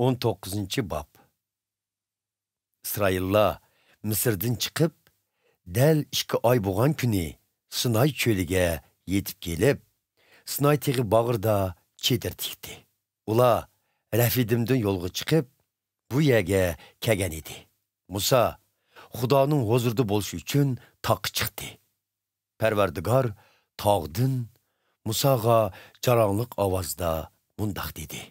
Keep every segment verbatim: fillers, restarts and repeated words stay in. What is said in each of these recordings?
ئون توققۇزىنچى باب. ئىسرائىللار مىسىردىن چىقىپ، دەل ئىككى ئاي بولغان كۈنى سىناي چۆلىگە يېتىپ كېلىپ، سىناي تېغى باغرىدا چېدىر تىكتى. ئۇلار رەفىدىمدىن يولغا چىقىپ، بۇ يەرگە كەلگەن ئىدى. مۇسا خۇدانىڭ ھۇزۇرىدا بولۇش ئۈچۈن تاغقا چىقتى. پەرۋەردىگار تاغدىن مۇساغا جاراڭلىق ئاۋازدا مۇنداق دېدى: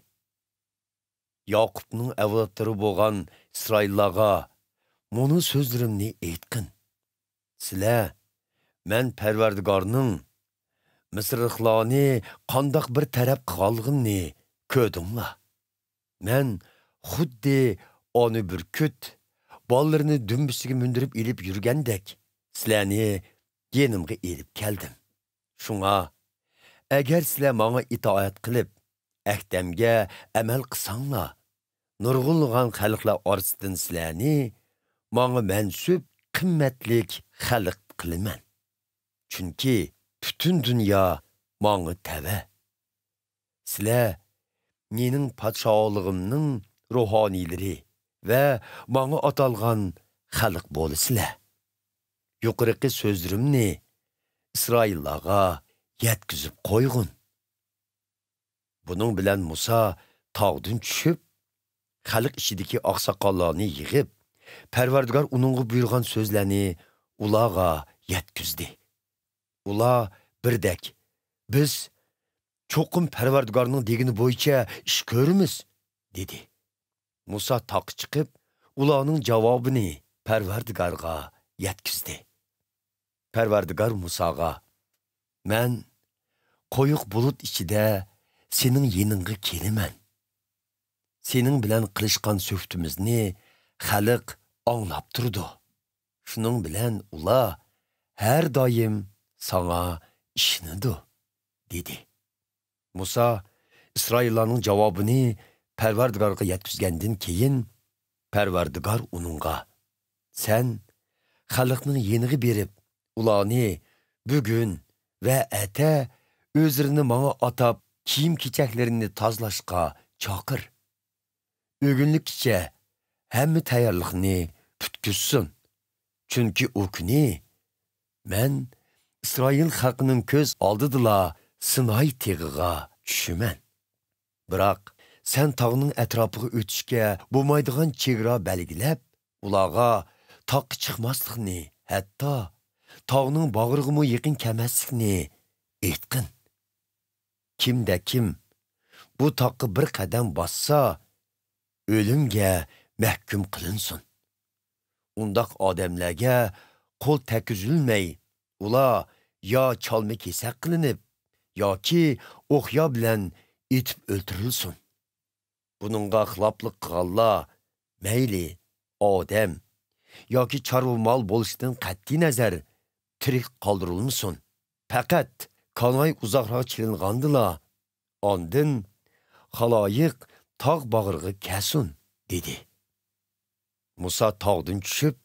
ياقۇپنىڭ ئەۋلادلىرى بولغان ئىسرائىللارغا مۇنۇ سۆزلىرىمنى ئېيتقىن. سىلەر مەن پەرۋەردىگارنىڭ مىسىرلىقلارنى قانداق بىر تەرەپ قىلغانلىقىنى كۆردۈڭلار. مەن خۇددى ئانا بۈركۈت بالىلىرىنى دۈمبىسىگە مىندۈرۈپ ئېلىپ يۈرگەندەك، سىلەرنى يېنىمغا ئېلىپ كەلدىم. شۇڭا، ئەگەر سىلەر ماڭا ئىتائەت قىلىپ، ئەھدەمگە ئەمەل قىلساڭلار، نۇرغۇنلىغان خەلقلەر ئارىسىدىن سىلەرنى ماڭا مەنسۇپ قىممەتلىك خەلق قىلىمەن. چۈنكى پۈتۈن دۇنيا ماڭا تەۋە. سىلەر مېنىڭ پادىشاھلىقىمنىڭ روھانىيلىرى ۋە ماڭا ئاتالغان خەلق بولىسىلەر. يۇقىرىقى سۆزلىرىمنى ئىسرائىللارغا يەتكۈزۈپ قويغىن. بۇنىڭ بىلەن مۇسا تاغدىن چۈشۈپ، خەلق ئىچىدىكى ئاقساقاللارنى يىغىپ، پەرۋەردىگار ئۇنىڭغا بۇيرۇغان سۆزلەرنى ئۇلارغا يەتكۈزدى. ئۇلار بىردەك: «بىز چوقۇم پەرۋەردىگارنىڭ دېگىنى بويىچە ئىش كۆرىمىز» دېدى. مۇسا تاغقا چىقىپ، ئۇلارنىڭ جاۋابىنى پەرۋەردىگارغا يەتكۈزدى. پەرۋەردىگار مۇساغا: «مەن قويۇق بۇلۇت ئىچىدە سېنىڭ يېنىڭغا كېلىمەن. سېنىڭ بىلەن قىلىشقان سۆھبىتىمىزنى خەلق ئاڭلاپ تۇرىدۇ. شۇنىڭ بىلەن ئۇلار ھەر دائىم ساڭا ئىشىنىدۇ» دېدى. مۇسا ئىسرائىللارنىڭ جاۋابىنى پەرۋەردىگارغا يەتكۈزگەندىن كېيىن، پەرۋەردىگار ئۇنىڭغا: «سەن خەلقنىڭ يېنىغا بېرىپ، ئۇلارنى بۈگۈن ۋە ئەتە ئۆزلىرىنى ماڭا ئاتاپ، كىيىم-كېچەكلىرىنى تازىلاشقا چاقىر. ئۆگۈنلۈككىچە ھەممە تەييارلىقنى پۈتكۈزسۇن. چۈنكى ئۇ كۈنى مەن ئىسرائىل خەلقىنىڭ كۆز ئالدىدىلا سىناي تېغىغا چۈشىمەن. بىراق سەن تاغنىڭ ئەتراپىغا ئۆتۈشكە بولمايدىغان چېگرا بەلگىلەپ، ئۇلارغا تاغقا چىقماسلىقنى، ھەتتا تاغنىڭ باغرىغىمۇ يېقىن كەلمەسلىكنى ئېيتقىن. كىمدە كىم بۇ تاغقا بىر قەدەم باسسا، ئۆلۈمگە مەھكۇم قىلىنسۇن. ئۇنداق ئادەملەرگە قول تەگكۈزۈلمەي، ئۇلار يا چالما-كېسەك قىلىنىپ، ياكى ئوقيا بىلەن ئېتىپ ئۆلتۈرۈلسۇن. بۇنىڭغا خىلاپلىق قىلغانلار، مەيلى ئادەم ياكى چارۋا مال بولۇشىدىن قەتئىينەزەر، تىرىك قالدۇرۇلمىسۇن. پەقەت كاناي ئۇزاقراق چېلىنغاندىلا، ئاندىن خالايىق تاغ باغرىغا كەلسۇن» دېدى. مۇسا تاغدىن چۈشۈپ،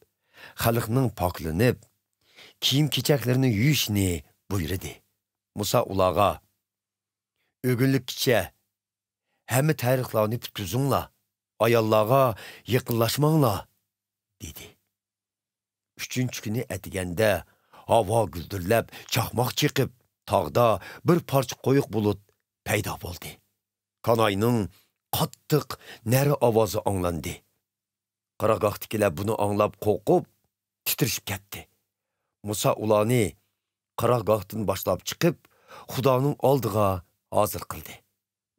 خەلقنىڭ پاكلىنىپ، كىيىم-كېچەكلىرىنى يۇيۇشىنى بۇيرۇدى. مۇسا ئۇلارغا: «ئۆگۈنلۈككىچە ھەممە تەييارلىقلارنى پۈتكۈزۈڭلار، ئاياللارغا يېقىنلاشماڭلار» دېدى. ئۈچىنچى كۈنى ئەتىگەندە ھاۋا گۈلدۈرلەپ، چاقماق چېقىپ، تاغدا بىر پارچە قويۇق بۇلۇت پەيدا بولدى. كاناينىڭ قاتتىق نەرە ئاۋازى ئاڭلاندى. قىرغاقتىكىلەر بۇنى ئاڭلاپ قورقۇپ، تىترىشىپ كەتتى. مۇسا ئۇلارنى قىرغاقتىن باشلاپ چىقىپ، خۇدانىڭ ئالدىغا ھازىر قىلدى.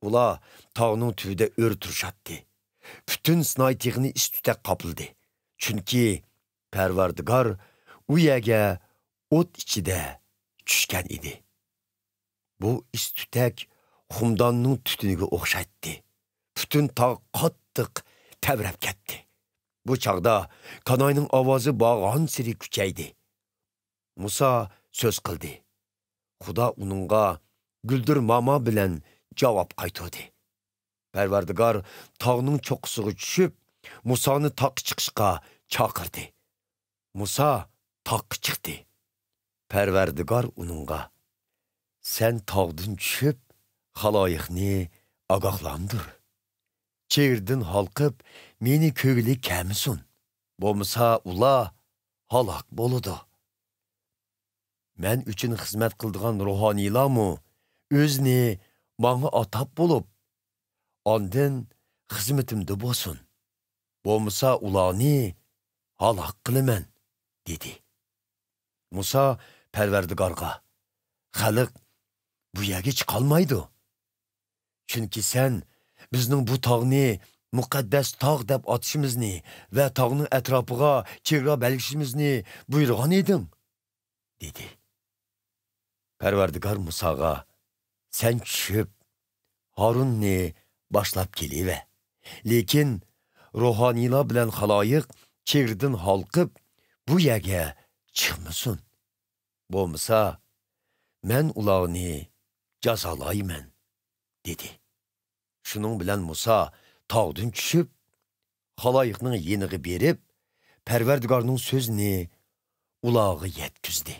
ئۇلار تاغنىڭ تۈۋىدە ئۆرە تۇرۇشاتتى. پۈتۈن سىناي تېغىنى ئىس-تۈتەك قاپلىدى. چۈنكى پەرۋەردىگار ئۇ يەرگە ئوت ئىچىدە چۈشكەن ئىدى. بۇ ئىس-تۈتەك خۇمداننىڭ تۈتۈنىگە ئوخشايتتى. پۈتۈن تاغ قاتتىق تەۋرەپ كەتتى. بۇ چاغدا كاناينىڭ ئاۋازى بارغانسېرى كۈچەيدى. مۇسا سۆز قىلدى. خۇدا ئۇنىڭغا گۈلدۈرماما بىلەن جاۋاب قايتۇردى. پەرۋەردىگار تاغنىڭ چوققىسىغا چۈشۈپ، مۇسانى تاغقا چىقىشقا چاقىردى. مۇسا تاغقا چىقتى. پەرۋەردىگار ئۇنىڭغا: «سەن تاغدىن چۈشۈپ، خالايىقنى ئاگاھلاندۇر. چېگرىدىن ھالقىپ، مېنى كۆرگىلى كەلمىسۇن. بولمىسا ئۇلار ھالاك بولىدۇ. مەن ئۈچۈن خىزمەت قىلىدىغان روھانىيلارمۇ ئۆزىنى ماڭا ئاتاپ بولۇپ، ئاندىن خىزمىتىمدە بولسۇن. بولمىسا ئۇلارنى ھالاك قىلىمەن، دېدى. مۇسا پەرۋەردىگارغا، خەلق بۇ يەرگە چىقالمايدۇ. چۈنكى سەن بىزنىڭ بۇ تاغنى مۇقەددەس تاغ دەپ ئاتىشىمىزنى ۋە تاغنىڭ ئەتراپىغا چېگرا بەلگىشىمىزنى بۇيرۇغان ئىدىڭ، دېدى. پەرۋەردىگار مۇساغا، سەن چۈشۈپ، ھارۇننى باشلاپ كېلىۋە. لېكىن روھانىيلار بىلەن خالايىق چېگرىدىن ھالقىپ، بۇ يەرگە چىقمىسۇن. بولمىسا، مەن ئۇلارنى جازالايمەن، دېدى. شۇنىڭ بىلەن مۇسا تاغدىن چۈشۈپ، خالايىقنىڭ يېنىغا بېرىپ، پەرۋەردىگارنىڭ سۆزىنى ئۇلارغا يەتكۈزدى.